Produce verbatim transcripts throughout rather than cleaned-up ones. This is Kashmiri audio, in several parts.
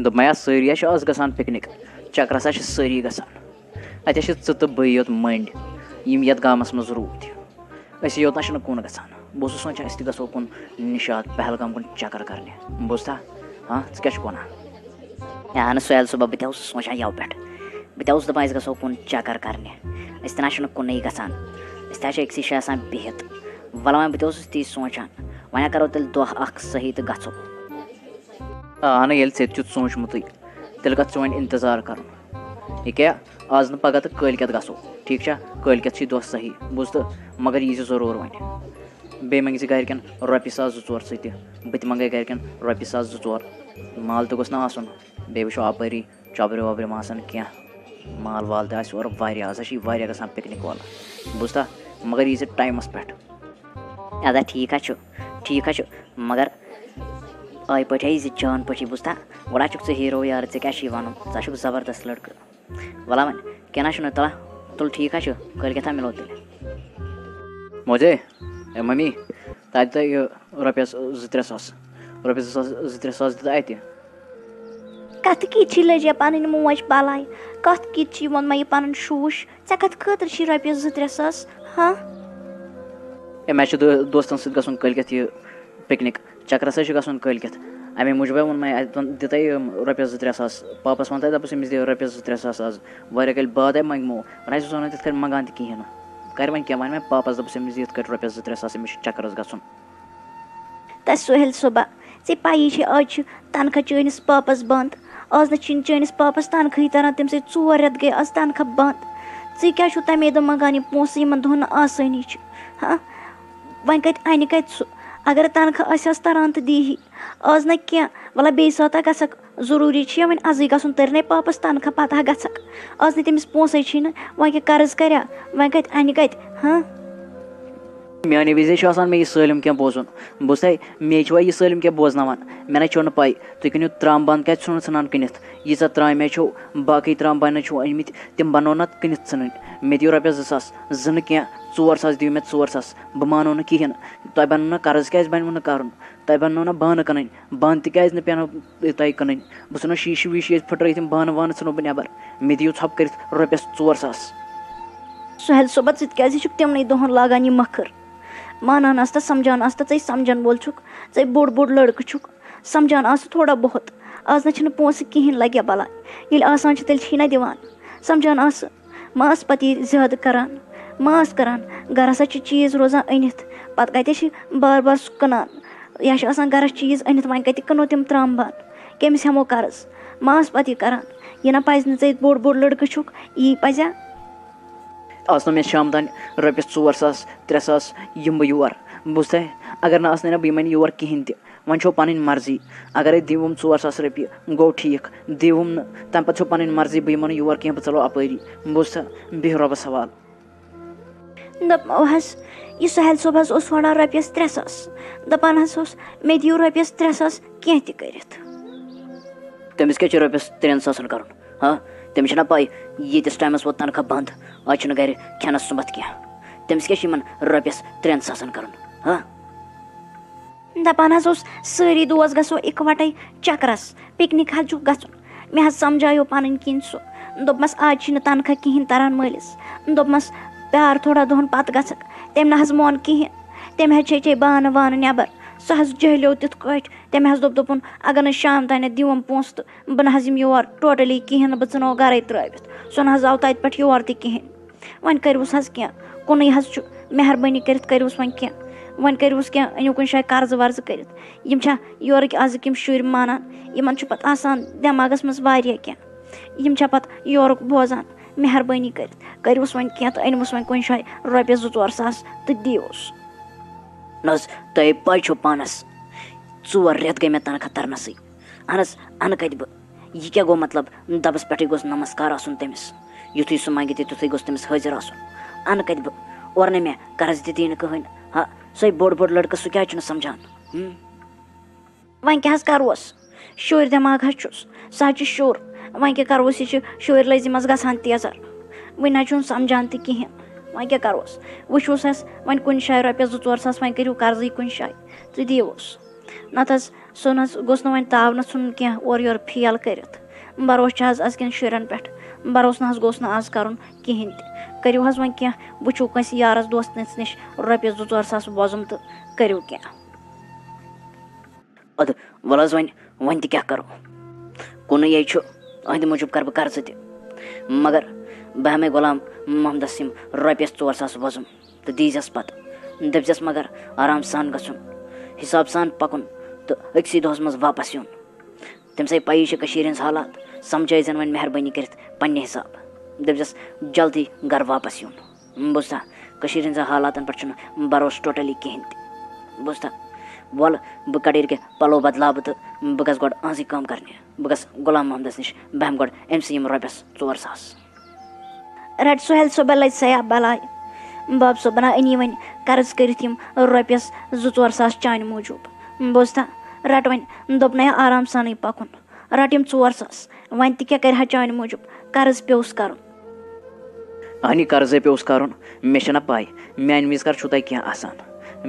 دوٚپمَے، سٲری ہا چھِ آز گژھان پِکنِک، چکرَس ہا چھِ سٲری گژھان۔ اَتہِ ہا چھِ ژٕ تہٕ بٕے یوت مٔنٛڈۍ، یِم یَتھ گامَس منٛز روٗدۍ۔ أسی یوت نہ چھِنہٕ کُن گژھان۔ بہٕ اوسُس سونٛچان، أسۍ تہِ گژھو کُن نِشاط، پہلگام کُن چکر کرنہِ۔ بوٗزتھا؟ ہاں، ژٕ کیٛاہ چھُکھ وَنان؟ اہن سُہیل صٲبہ، بہٕ تہِ اوسُس سونٛچان یَوٕ پٮ۪ٹھ۔ بہٕ تہِ اوسُس دَپان، أسۍ گژھو کُن چکر کرنہِ۔ أسۍ تہِ نہ چھِنہٕ کُنُے گژھان۔ أسۍ تہِ ہا چھِ أکسٕے جایہِ آسان بِہِتھ۔ وَلہٕ وۄنۍ، بہٕ تہِ اوسُس تی سونٛچان۔ وۄنۍ ہا کرو تیٚلہِ دۄہ اَکھ صحیح تہٕ گژھو۔ آ، اہنہٕ، ییٚلہِ ژےٚ تہِ چھُتھ سوٗنٛچمُتُے، تیٚلہِ کَتھ چھُ وۄنۍ اِنتظار کَرُن؟ یہِ کیٛاہ، آز نہٕ پَگاہ تہٕ کٲلۍ کٮ۪تھ گژھو، ٹھیٖک چھا؟ کٲلۍ کٮ۪تھ چھُے دۄہ صحیح، بوٗزتہٕ؟ مگر یی زِ ضروٗر وۄنۍ۔ بیٚیہِ منٛگہِ زِ گَرِکٮ۪ن رۄپیہِ ساس زٕ ژور ژٕ تہِ، بہٕ تہِ منٛگَے گَرِکٮ۪ن رۄپیہِ ساس زٕ ژور۔ مال تہِ گوٚژھ نہٕ آسُن، بیٚیہِ وٕچھو اَپٲری چۄبرِ وۄبرِ ما آسَن کینٛہہ۔ مال وال تہِ آسہِ اورٕ واریاہ، آز ہا چھِ یہِ واریاہ گژھان پِکنِک وَلہٕ، بوٗزتھا؟ مگر یی زِ ٹایمَس پٮ۪ٹھ۔ اَدٕ ٹھیٖک ہا چھُ، ٹھیٖک ہا چھُ، مگر آے پٲٹھۍ ہا یی زِ جان پٲٹھی، بوٗزتھا؟ گۄڈٕ ہا چھُکھ ژٕ ہیٖرو یارٕ، ژےٚ کیٛاہ چھُے وَنُن؟ ژٕ ہا چھُکھ زبردست لٔڑکہٕ۔ وَلہٕ وۄنۍ، کینٛہہ نہ چھُنہٕ، تَلہ، تُل ٹھیٖک ہا چھُ، کٲلۍ کٮ۪تھ ہا مِلو تیٚلہِ۔ موجے، اے ممی، تَتہِ تۄہہِ یہِ رۄپیَس زٕ ترٛےٚ ساس، رۄپیَس زٕ ساس، زٕ ترٛےٚ ساس دِتھ اَتہِ۔ کَتھ کِتھ چھِ لٔجا پَنٕنۍ موج بَلاے؟ کَتھ کِتھ چھِ ووٚن مےٚ یہِ پَنُن شوٗش؟ ژےٚ کَتھ خٲطرٕ چھی رۄپیَس زٕ ترٛےٚ ساس؟ ہاں؟ اے، مےٚ چھُ دو-، دوستَن سۭتۍ گژھُن کٲلۍ کٮ۪تھ یہِ پِکنِک، چَکرَس حظ چھُ گژھُن کٲلۍ کٮ۪تھ۔ اَمے موٗجوٗبَے ووٚن مےٚ، اَتہِ دِتَے یِم رۄپیَس زٕ ترٛےٚ ساس۔ پاپَس ووٚن تَتہِ، دوٚپُس، أمِس دِیِو رۄپیَس زٕ ترٛےٚ ساس آز۔ واریاہ کٲلۍ بعد اَمہِ منٛگمو۔ وۄنۍ آسہِ سُہ وَنان تِتھ کٲٹھۍ منٛگان تہِ کِہیٖنۍ نہٕ۔ کَرِ وۄنۍ کینٛہہ، وۄنۍ مےٚ پاپَس، دوٚپُس، أمِس دِ یِتھ کٲٹھۍ رۄپیَس زٕ ترٛےٚ ساس، أمِس چھُ چَکرَس گژھُن۔ تہٕ سُہیل صٲبہ، ژےٚ پَیی چھے، آز چھِ تنخواہ چٲنِس پاپَس بنٛد۔ آز نہ چھِنہٕ چٲنِس پاپَس تنخواہٕے تَران، تٔمۍ سٕے ژور رٮ۪تھ گٔے آز تنخواہ بنٛد۔ ژٕ کیٛازِ چھُکھ تَمے دۄہ منٛگان یِم پونٛسہٕ، یِمَن دۄہَن نہٕ آسٲنی چھِ؟ ہاں، وۄنۍ کَتہِ اَنہِ کَتہِ سُہ؟ اگر تنخواہ آسہِ ہَس تَران تہٕ دیٖہی۔ آز نہ کینٛہہ، وَلہ بیٚیہِ ساتہٕ گژھکھ۔ ضروٗری چھُ یا وۄنۍ ازٕے گژھُن، تٔرۍ نے پاپس تنخواہ، پتہٕ ہا گژھکھ۔ از نہٕ تٔمِس پونٛسے چھِی نہٕ، وۄنۍ کیٛاہ قرض کریا؟ وۄنۍ کتہِ انہِ کتہِ؟ ہاں۔ میانہِ وِزے چھُ آسان مےٚ یہِ سٲلِم کینٛہہ بوزُن۔ بوٗزتھا، مے چھُوا یہِ سٲلِم کینٛہہ بوزناوان؟ مےٚ نَے چھُو نہٕ پَے، تُہۍ کٕنِو ترٛام بانہٕ کَتہِ ژھٕنُن ژھٕنان کٕنِتھ؟ ییٖژاہ ترٛامہِ چھُو، باقٕے ترٛام بانہٕ چھُو أنۍمٕتۍ، تِم بَنو نہ کٕنِتھ ژھٕنٕنۍ۔ مےٚ دِیِو رۄپیَس زٕ ساس، زٕ نہٕ کینٛہہ، ژور ساس دِیِو مےٚ، ژور ساس۔ بہٕ مانو نہٕ کِہیٖنۍ۔ تۄہہِ بَنو نہ قرض کیٛازِ بَنِوٕ نہٕ کَرُن؟ تۄہہِ بَننو نہ بانہٕ کٕنٕنۍ، بانہٕ تہِ کیٛازِ نہٕ پیٚنو تۄہہِ کٕنٕنۍ؟ بہٕ ژھٕنو شیٖشہٕ ویٖشہٕ ییٚتہِ پھٕٹرٲیِتھ، یِم بانہٕ وانہٕ ژھٕنو بہٕ نٮ۪بَر۔ مےٚ دِیِو ژھۄپہٕ کٔرِتھ رۄپیَس ژور ساس۔ سُہیل صٲبہ، ژٕ تہِ کیٛازِ چھُکھ تِمنٕے دۄہَن لاگان یہِ مَکھٕر؟ مانان آس تہٕ سَمجھان آس تہٕ ژَے سَمجھَن وول چھُکھ، ژَے بوٚڑ بوٚڑ لٔڑکہٕ چھُکھ، سَمجھان آس تہٕ تھوڑا بہت۔ آز نہ چھِنہٕ پونٛسہٕ کِہیٖنۍ لَگہِ بَلاے، ییٚلہِ آسان چھِ تیٚلہِ چھِی نہ دِوان۔ سَمجھان آسہٕ، مہ آس پَتہٕ یہِ زیادٕ کَران، مہ آس کَران۔ گَرَس ہا چھِ چیٖز روزان أنِتھ، پَتہٕ کَتہِ چھِ بار بار سُہ کٕنان؟ یا چھِ آسان گَرَس چیٖز أنِتھ، وۄنۍ کَتہِ کٕنو تِم ترٛامہٕ بانہٕ؟ کٔمِس ہٮ۪مو قرض؟ مہ آس پَتہٕ یہِ کَران۔ یہِ نہ پَزِ نہٕ ژےٚ، بوٚڑ بوٚڑ لٔڑکہٕ چھُکھ، یی پَزیٛا؟ آز نہٕ مےٚ شام تام رۄپیَس ژور ساس، ترٛےٚ ساس یِمہٕ بہٕ یور، بوٗزتھا؟ اگر نہٕ آسنَے نہ بہٕ یِمَے نہٕ یور کِہیٖنۍ تہِ۔ وۄنۍ چھو پَنٕنۍ مرضی، اگرے دِیوُم ژور ساس رۄپیہِ، گوٚو ٹھیٖک، دِیوُم نہٕ، تَمہِ پَتہٕ چھو پَنٕنۍ مرضی، بہٕ یِمو نہٕ یور کینٛہہ، بہٕ ژَلو اَپٲری۔ بوٗزتھا؟ بیٚہہ رۄبَس حوالہٕ۔ دَپہو حظ، یہِ سُہیل صٲب حظ اوس وَنان رۄپیَس ترٛےٚ ساس۔ دَپان حظ اوس، مےٚ دِیِو رۄپیَس ترٛےٚ ساس کینٛہہ تہِ کٔرِتھ۔ تٔمِس کیٛاہ چھُ رۄپیَس ترٛٮ۪ن ساسَن کَرُن؟ ہاں؟ تٔمِس چھَنا پَے، ییٖتِس ٹایمَس ووت تنخواہ بنٛد، آز چھُنہٕ گَرِ کھٮ۪نَس سُمبَتھ کینٛہہ۔ تٔمِس کیٛاہ چھُ یِمَن رۄپیَس ترٛٮ۪ن ساسَن کَرُن؟ ہاں؟ دَپان حظ اوس، سٲری دوس گژھو اِکوَٹَے چَکرَس، پِکنِک حظ چھُکھ گژھُن۔ مےٚ حظ سَمجھایو پَنٕنۍ کِنۍ سُہ۔ دوٚپمَس، آز چھِنہٕ تنخواہ کِہیٖنۍ تَران مٲلِس۔ دوٚپمَس، پیار تھوڑا دۄہَن پَتہٕ گژھکھ۔ تٔمۍ نہ حظ مون کِہیٖنۍ۔ تٔمۍ حظ چھیٚچے بانہٕ وانہٕ نٮ۪بَر۔ سُہ حظ جہلیو تیُتھ کٲٹھۍ۔ تٔمۍ حظ دوٚپ، دوٚپُن، اگر نہٕ شام تانٮ۪تھ دِوَم پونٛسہٕ تہٕ بہٕ نہ حظ یِمہٕ یور ٹوٹلی کِہیٖنۍ نہٕ، بہٕ ژھٕنو گَرَے ترٛٲوِتھ۔ سُہ نہ حظ آو تَتہِ پٮ۪ٹھ یور تہِ کِہیٖنۍ۔ وۄنۍ کٔرِوُس حظ کینٛہہ، کُنُے حظ چھُ، مہربٲنی کٔرِتھ کٔرِوُس وۄنۍ کینٛہہ۔ وۄنۍ کٔرِوُس کینٛہہ، أنِو کُنہِ جایہِ قرضہٕ ورضہٕ کٔرِتھ۔ یِم چھا یورٕکۍ آزٕکۍ یِم شُرۍ مانان؟ یِمَن چھُ پَتہٕ آسان دٮ۪ماغَس منٛز واریاہ کینٛہہ۔ یِم چھا پَتہٕ یورُک بوزان؟ مہربٲنی کٔرِتھ کٔرِوُس وۄنۍ کینٛہہ تہٕ أنِوُس وۄنۍ کُنہِ جایہِ رۄپیَس زٕ ژور ساس تہٕ دِیوُس۔ نہ حظ، تۄہے پَے چھو پانَس، ژور رٮ۪تھ گٔے مےٚ تنخواہ تَرنَسٕے۔ اہن حظ، اَنہٕ کَتہِ بہٕ؟ یہِ کیٛاہ گوٚو مطلب؟ دَبَس پٮ۪ٹھٕے گوٚژھ نمسکار آسُن تٔمِس۔ یُتھُے سُہ منٛگہِ تہِ، تیُتھُے گوٚژھ تٔمِس حٲضِر آسُن۔ اَنہٕ کَتہِ بہٕ؟ اورٕ نَے مےٚ قرض تہِ دی نہٕ کٕہٕنۍ۔ ہا، سُے بوٚڑ بوٚڑ لٔڑکہٕ، سُہ کیٛازِ چھُنہٕ سَمجھان؟ ہُم؟ وۄنۍ کیٛاہ حظ کَروس؟ شُرۍ دٮ۪ماغ حظ چھُس۔ سُہ حظ چھُ شُر۔ وۄنۍ کیٛاہ کَروس؟ یہِ چھُ شُرۍ لٔزی منٛز گژھان تیزَر۔ وٕنہِ نہ چھُنہٕ سَمجھان تہِ کِہیٖنۍ۔ وۄنۍ کیٛاہ کَروس؟ وٕچھوس حظ وۄنۍ کُنہِ جایہِ رۄپیَس زٕ ژور ساس، وۄنۍ کٔرِو قرضٕے کُنہِ جایہِ۔ تہٕ دِیوس۔ نَتہٕ حظ، سُہ نہٕ حظ گوٚژھ نہٕ وۄنۍ تاونہٕ ژھُنُن کینٛہہ، اورٕ یورٕ فیل کٔرِتھ۔ بَروسہٕ چھُ حظ أزکٮ۪ن شُرٮ۪ن پٮ۪ٹھ، بَروسہٕ نہٕ حظ گوٚژھ نہٕ آز کَرُن کِہیٖنۍ تہِ۔ کٔرِو حظ وۄنۍ کینٛہہ، وٕچھِو کٲنٛسہِ یارَس دوستَس نِش رۄپیَس زٕ ژور ساس وۄزُم تہٕ کٔرِو کینٛہہ۔ اَدٕ وَلہٕ حظ وۄنۍ، وۄنۍ تہِ کیٛاہ کَرو؟ کُنُے یے چھُ، أہٕنٛدِ موٗجوٗب کَرٕ بہٕ قرضہٕ تہِ۔ مگر بہٕ ہٮ۪مَے غلام محمدَس یِم رۄپیَس ژور ساس وۄزُم تہٕ دیٖزٮ۪س پَتہٕ۔ دٔپۍزٮ۪س مگر آرام سان گژھُن، حِساب سان پَکُن تہٕ أکسٕے دۄہَس منٛز واپَس یُن۔ تٔمِس ہے پَیی چھِ کٔشیٖرِ ہِنٛز حالات، سَمجھٲیزٮ۪ن وۄنۍ مہربٲنی کٔرِتھ پنٛنہِ حِساب۔ دٔپۍزٮ۪س جلدی گَرٕ واپَس یُن۔ بوٗزتھا، کٔشیٖرِ ہِنٛزن حالاتن پٮ۪ٹھ چھُنہٕ بروسہٕ totally کِہیٖنۍ تہِ۔ بوٗزتھا، وَلہٕ بہٕ کَڑٕ ییٚتہِ کہِ پَلو بدلاو بہٕ تہٕ بہٕ گژھٕ گۄڈٕ أہٕنٛزٕے کٲم کرنہِ۔ بہٕ گژھٕ غلام محمدس نِش، بہٕ ہٮ۪مہٕ گۄڈٕ أمۍ سٕے یِم رۄپیَس ژور ساس۔ رَٹ سُہیل صٲبہ لَجہِ سیا بَلاے۔ باب صٲبنہ أنی وۄنۍ قرض کٔرِتھ یِم رۄپیَس زٕ ژور ساس چانہِ موٗجوٗب۔ بوٗزتھا، رَٹ وۄنۍ، دوٚپنَے آرام سانٕے پَکُن۔ رَٹ یِم ژور ساس۔ وۄنۍ تہِ کیٛاہ کَرِ ہا چانہِ موٗجوٗب؟ قرض پیوٚوُس کَرُن۔ اہنی قرضے پیوٚوُس کرُن، مےٚ چھےٚ نہ پاے، میانہِ وِزِ کر چھُو تۄہہِ کینٛہہ آسان؟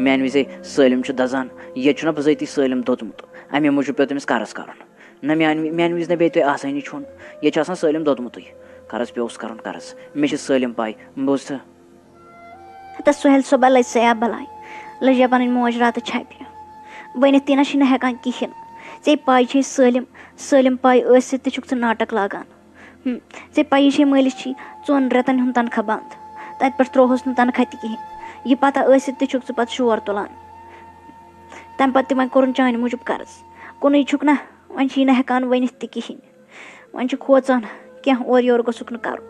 میانہِ وِزے سٲلِم چھُ دزان، ییٚتہِ چھُنہ بِزٲتی سٲلِم دوٚدمُت، امے موٗجوٗب پیوٚو تٔمِس قرض کرُن۔ نہ میانہِ وِ-، میانہِ وِزِ نہ بیٚیہِ تۄہہِ آسٲنی چھُنہٕ، ییٚتہِ چھُ آسان سٲلِم دوٚدمُتُے۔ قرض پیوٚوُس کرُن قرض، مےٚ چھِ سٲلِم پاے، بوٗزتھٕ؟ ہتس سُہیل صٲبہ لٔج سیا بلاے، لٔج یا پنٕنۍ موج راتہٕ چھپہِ۔ ؤنِتھ تہِ نہ چھِ نہ ہٮ۪کان کِہیٖنۍ۔ ژےٚ پاے چھے سٲلِم، سٲلِم پاے ٲسِتھ تہِ چھُکھ ژٕ ناٹک لاگان۔ ہم، ژےٚ پَیی چھے مٲلِس چھی ژۄن رٮ۪تَن ہُنٛد تنخواہ بنٛد۔ تَتہِ پٮ۪ٹھ ترٛووہَس نہٕ تنخواہ تہِ کِہیٖنۍ۔ یہِ پَتہ ٲسِتھ تہِ چھُکھ ژٕ پَتہٕ شور تُلان۔ تَمہِ پَتہٕ تہِ وۄنۍ کوٚرُن چانہِ موٗجوٗب قرض۔ کُنُے چھُکھ نہ، وۄنۍ چھی نہٕ ہٮ۪کان ؤنِتھ تہِ کِہیٖنۍ۔ وۄنۍ چھُ کھوژان، کینٛہہ اورٕ یورٕ گوٚژھُکھ نہٕ کَرُن۔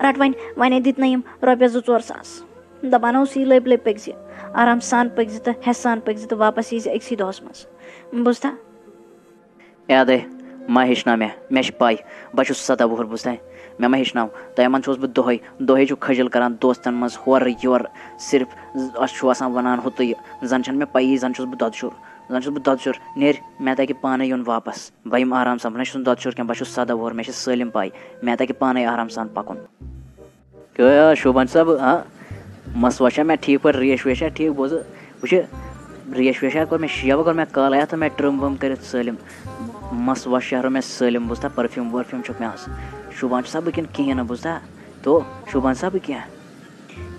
رَٹ وۄنۍ، وۄنۍ دِتۍ نہ یِم رۄپیَس زٕ ژور ساس۔ دَپان اوس یی لٔپۍ لٔپۍ پٔکۍ زِ، آرام سان پٔکۍ زِ تہٕ ہٮ۪س سان پٔکۍ زِ تہٕ واپَس یی زِ أکسٕے دۄہَس منٛز۔ بوٗزتھا؟ یادے، ما ہیٚچھناو مےٚ، مےٚ چھِ پَے، بہٕ چھُس سَداہ وُہُر، بوٗزتھا؟ مےٚ ما ہیٚچھناو؟ تۄہہِ یِمَن چھُس بہٕ دۄہَے، دۄہَے چھُ خٔجِل کَران دوستَن منٛز ہورٕ یورٕ، صرف ز-، اَسہِ چھُ آسان وَنان ہُہ تہٕ یہِ، زَن چھَنہٕ مےٚ پَیی، زَن چھُس بہٕ دۄدٕ شُر، زَن چھُس بہٕ دۄدٕ شُر، نیرِ، مےٚ تَگہِ پانَے یُن واپَس، بہٕ یِمہٕ آرام سان، بہٕ نہ چھُس نہٕ دۄدٕ شُر کینٛہہ، بہٕ چھُس سَداہ وُہُر، مےٚ چھِ سٲلِم پَے، مےٚ تَگہِ پانَے آرام سان پَکُن۔ کیٛاہ یار شوٗبان صٲب، ہاں؟ مَس وَشا مےٚ ٹھیٖک پٲٹھۍ، ریش ویشا ٹھیٖک؟ بوزٕ، وٕچھِ، ریش ویشا کوٚر مےٚ شیو، کوٚر مےٚ کالَے اَتھ، مےٚ ٹرٛم وٕم کٔرِتھ سٲلِم۔ مَس وَش شہرو مےٚ سٲلِم، بوٗزتھا، پٔرفیوٗم ؤرفیوٗم چھُکھ مےٚ آز۔ شوٗبان چھُ سا بہٕ کِنہٕ کِہیٖنۍ نہٕ، بوٗزتھا؟ تو شوٗبان سا بہٕ کینٛہہ؟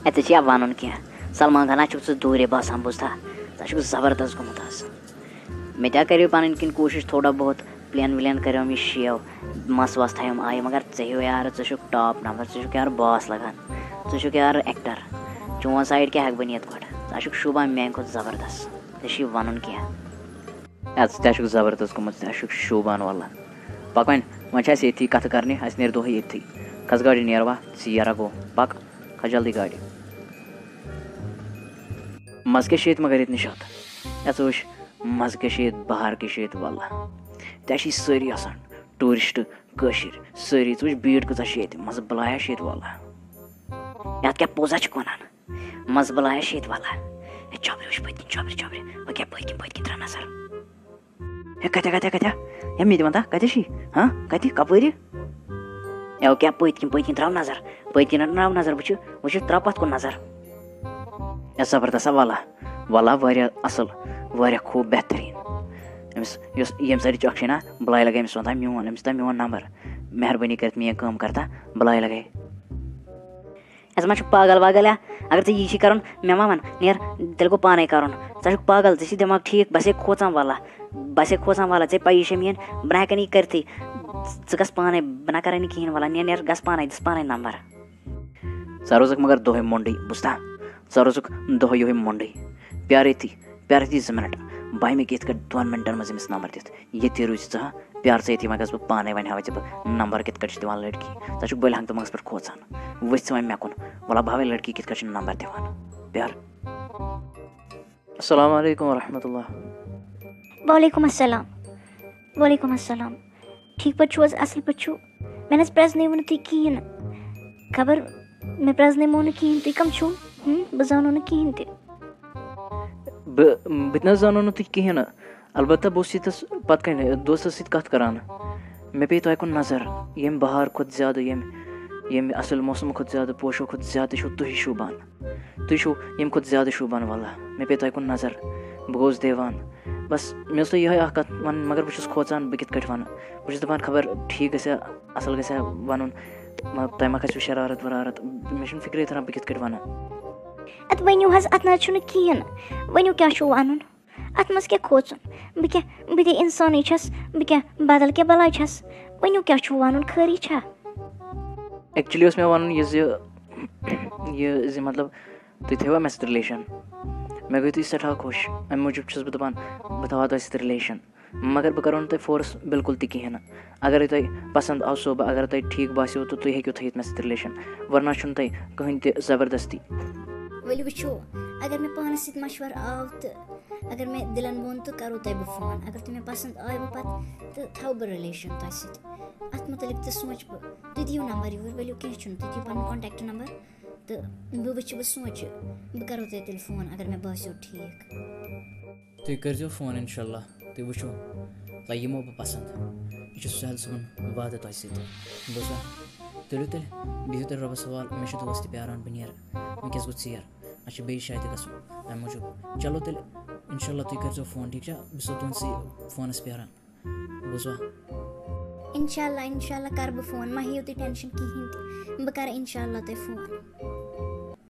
اے، ژےٚ چھےٚ وَنُن کینٛہہ؟ سلمان خانہ چھُکھ ژٕ دوٗرے باسان، بوٗزتھا؟ ژٕ چھُکھ زبردست گوٚمُت آز۔ مےٚ تہِ ہا کَریو پَنٕنۍ کِنۍ کوٗشِش تھوڑا بہت، پٕلین وٕلین کَریوم یہِ شیو، مَس وَس تھایوم آیہِ، مگر ژےٚ ہیوٗ یارٕ، ژٕ چھُکھ ٹاپ نمبر، ژٕ چھُکھ یارٕ باس لَگان، ژٕ چھُکھ یارٕ ایکٹر۔ چون سایڈ کیٛاہ ہٮ۪کہٕ بہٕ نِتھ گۄڈٕ؟ ژٕ ہا چھُکھ شوٗبان میٛانہِ کھۄتہٕ زبردست، ژےٚ چھُے وَنُن کینٛہہ۔ اَدٕ ژٕ تہِ ہا چھُکھ زبردست گوٚمُت، ژٕ تہِ ہا چھُکھ شوٗبان واللہ۔ پَکھ وۄنۍ، وۄنۍ چھِ اَسہِ ییٚتھی کَتھٕ کَرنہِ، اَسہِ نیرِ دۄہَے ییٚتھی۔ کھَس گاڑِ نیر وا، ژیر ہا گوٚو، پَکھ، کھَس جلدی گاڑِ۔ مَزٕ کیٛاہ چھِ ییٚتہِ مگر ییٚتہِ نِشاط؟ یَتھ وٕچھ، مَزٕ کیٛاہ چھِ ییٚتہِ، بہار کیٛاہ چھِ ییٚتہِ، واللہ۔ تہِ چھِ سٲری آسان، ٹوٗرِسٹ، کٲشِرۍ، سٲری۔ ژٕ وٕچھ، بیٖڈ کۭژاہ چھِ ییٚتہِ، مَزٕ بَلایا چھِ ییٚتہِ، واللہ۔ یَتھ کیٛاہ پوٚز ہا چھِ وَنان؟ مَزٕ بَلایا چھِ ییٚتہِ، واللہ۔ ہے، چۄپرِ وٕچھ پٔتۍ کِنۍ، چۄپرِ، چۄپرِ۔ ہُہ کیٛاہ پٔتۍ کِنۍ، پٔتۍ کِنۍ ترٛاو نظر۔ ہے، کَتہِ، کَتہِ، کَتہِ؟ ہے، مےٚ تہِ وَن تہ، کَتہِ چھِ؟ ہاں؟ کَتہِ؟ کَپٲرِ؟ ہے، ہُہ کیٛاہ پٔتۍ کِنۍ، پٔتۍ کِنۍ ترٛاو نظر۔ پٔتۍ کِنۍ ترٛاو نظر، وٕچھِ، وٕچھِ، ترٛاو پَتھ کُن نظر۔ ہے، زبردست ہا، واللہ۔ واللہ، واریاہ اَصٕل، واریاہ خوٗب، بہتریٖن۔ أمِس یۄس، ییٚمہِ سایڈٕچ اَکھ چھِ نا، بَلاے لَگے أمِس وَنتا میون، أمِس دیُتا میون نمبر۔ مہربٲنی کٔرِتھ میٛٲنۍ کٲم کَر تا، بَلاے لَگے۔ ہے، ژٕ ما چھُکھ پاگل واگل یا؟ اگر ژےٚ یی چھی کَرُن، مےٚ ما وَن، نیر، تیٚلہِ گوٚو پانَے کَرُن۔ ژٕ چھُکھ پاگل، ژےٚ چھی دٮ۪ماغ ٹھیٖک، بہٕ چھَسے کھوژان واللہ، بہٕ چھَسے کھوژان واللہ، ژےٚ پَیی چھےٚ میٛٲنۍ، بہٕ نہ ہٮ۪کَن یہِ کٔرِتھٕے۔ ژٕ گژھ پانَے، بہٕ نہ کَرَے نہٕ کِہیٖنۍ واللہ، نیر، نیر، گژھ پانَے، دِس پانَے نمبر۔ ژٕ روزَکھ مگر دۄہَے مۄنٛڈٕے، بوٗزتھا؟ ژٕ روزَکھ دۄہَے یِہوٚے مۄنٛڈٕے۔ پیار ییٚتی، پیار ییٚتی زٕ مِنَٹ، بہٕ ہٮ۪مے کہِ یِتھ کٲٹھۍ دۄن مِنٹَن منٛز أمِس نمبر دِتھ۔ ییٚتھی روٗزِ ژٕ ہا، پیار ژٕ ییٚتی، وۄنۍ گژھٕ بہٕ پانَے، وۄنۍ ہاوَے ژےٚ بہٕ نمبر کِتھ کٲٹھۍ چھِ دِوان لٔڑکی۔ ژٕ چھُکھ بٔلۍ ہنٛگتہٕ منٛگَس پٮ۪ٹھ کھوژان۔ ؤسۍ ژٕ وۄنۍ مےٚ کُن، وَلہ بہٕ ہاوَے لٔڑکی کِتھ کٲٹھۍ چھِ نمبر دِوان۔ پیار۔ السلام علیکم ورحمۃ اللہ۔ وعلیکم السلام۔ وعلیکم السلام۔ ٹھیٖک پٲٹھۍ چھِو حظ؟ اَصٕل پٲٹھۍ چھِو؟ مےٚ نہ حظ پرٛزنٲیوٕ نہٕ تُہۍ کِہیٖنۍ نہٕ۔ خبر مےٚ پرٛزنٲیمو نہٕ کِہیٖنۍ، تُہۍ کَم چھِو؟ ہُم، بہٕ زانو نہٕ کِہیٖنۍ تہِ۔ بہٕ، بہٕ تہِ نہ حظ زانو نہٕ تُہۍ کِہیٖنۍ نہٕ۔ البتہ بہٕ اوسُس ییٚتَس پَتہٕ کَنہِ دوستَس سۭتۍ کَتھ کَران۔ مےٚ پیٚیہِ تۄہہِ کُن نظر، ییٚمہِ بہار کھۄتہٕ زیادٕ، ییٚمہِ، ییٚمہِ اَصٕل موسمہٕ کھۄتہٕ زیادٕ، پوشو کھۄتہٕ زیادٕ چھُو تُہی شوٗبان۔ تُہۍ چھِو ییٚمہِ کھۄتہٕ زیادٕ شوٗبان، واللہ۔ مےٚ پیٚیہِ تۄہہِ کُن نظر۔ بہٕ گوس دیوان۔ بس، مےٚ ٲس تۄہہِ یِہوٚے اَکھ کَتھ وَنٕنۍ، مگر بہٕ چھُس کھوژان بہٕ کِتھ کٲٹھۍ وَنہٕ۔ بہٕ چھُس دَپان خبر ٹھیٖک گژھِ ہا، اَصٕل گژھِ ہا وَنُن، مطلب تۄہہِ ما کھَسِوٕ شرارت ورارت۔ مےٚ چھُنہٕ فِکرے تَران بہٕ کِتھ کٲٹھۍ وَنہٕ۔ اَدٕ ؤنِو حظ، اَتھ نہ حظ چھُنہٕ کِہیٖنۍ، ؤنِو کیٛاہ چھُو وَنُن؟ اَتھ منٛز کیٛاہ کھوژُن؟ بہٕ کیٛاہ، بہٕ تہِ اِنسانٕے چھَس، بہٕ کیٛاہ بدل کیٛاہ بَلاے چھَس؟ ؤنِو کیٛاہ چھُو وَنُن، خٲرٕے چھا؟ Actually اوس مےٚ وَنُن یہِ زِ، یہِ زِ مطلب تُہۍ تھٲیوا مےٚ سۭتۍ رِلیشَن؟ مےٚ گٔے تُہۍ سٮ۪ٹھاہ خۄش، اَمہِ موٗجوٗب چھُس بہٕ دَپان بہٕ تھاوہا تۄہہِ سۭتۍ رِلیشَن، مگر بہٕ کَرو نہٕ تۄہہِ فورس بِلکُل تہِ کِہیٖنۍ نہٕ۔ اگر تۄہہِ پَسنٛد آو سُہ، بہٕ، اگر تۄہہِ ٹھیٖک باسیو تہٕ تُہۍ ہیٚکِو تھٲیِتھ مےٚ سۭتۍ رِلیشَن، ورنہ چھُنہٕ تۄہہِ کٕہٕنۍ تہِ زبردستی۔ ؤلِو وٕچھو، اگر مےٚ پانَس سۭتۍ مَشوَرٕ آو تہٕ اگر مےٚ دِلَن ووٚن تہٕ کَرو تۄہہِ بہٕ فون، اگر تۄہہِ مےٚ پَسنٛد آیوٕ پَتہٕ تہٕ تھاوٕ بہٕ رِلیشَن تۄہہِ سۭتۍ۔ اَتھ مُتعلِق تہِ سونٛچہٕ بہٕ۔ تُہۍ دِیِو نمبر یور، ؤلِو کینٛہہ چھُنہٕ، تُہۍ دِیِو پَنُن contact number تہٕ بہٕ وٕچھِ، بہٕ سونٛچہِ، بہٕ کَرو تۄہہِ تیٚلہِ فون اگر مےٚ باسیو ٹھیٖک۔ تُہۍ کٔرۍزیو فون اِنشاءاللہ، تُہۍ وٕچھِو، تۄہہِ یِمو بہٕ پَسنٛد۔ یہِ چھُ سہیل صٲبُن وعدٕ تۄہہِ سۭتۍ۔ بوٗزوا؟ تُلِو تیٚلہِ، بِہِو تیٚلہِ رۄبَس حوالہٕ، مےٚ چھِ دوس تہِ پیاران، بہٕ نیرٕ، وٕنکٮ۪س گوٚو ژیر، اَسہِ چھِ بیٚیہِ جایہِ تہِ گژھُن، اَمہِ موٗجوٗب۔ چلو تیٚلہِ، اِنشاءاللہ تُہۍ کٔرۍزیو فون، ٹھیٖک چھا؟ بہٕ چھُسو تُہٕنٛدسٕے فونَس پیاران۔ بوٗزوا؟ اِنشاءاللہ، اِنشاءاللہ کَرٕ بہٕ فون، مہ ہیٚیِو تُہۍ ٹٮ۪نشَن کِہیٖنۍ تہِ، بہٕ کَرٕ اِنشاءاللہ تۄہہِ فون۔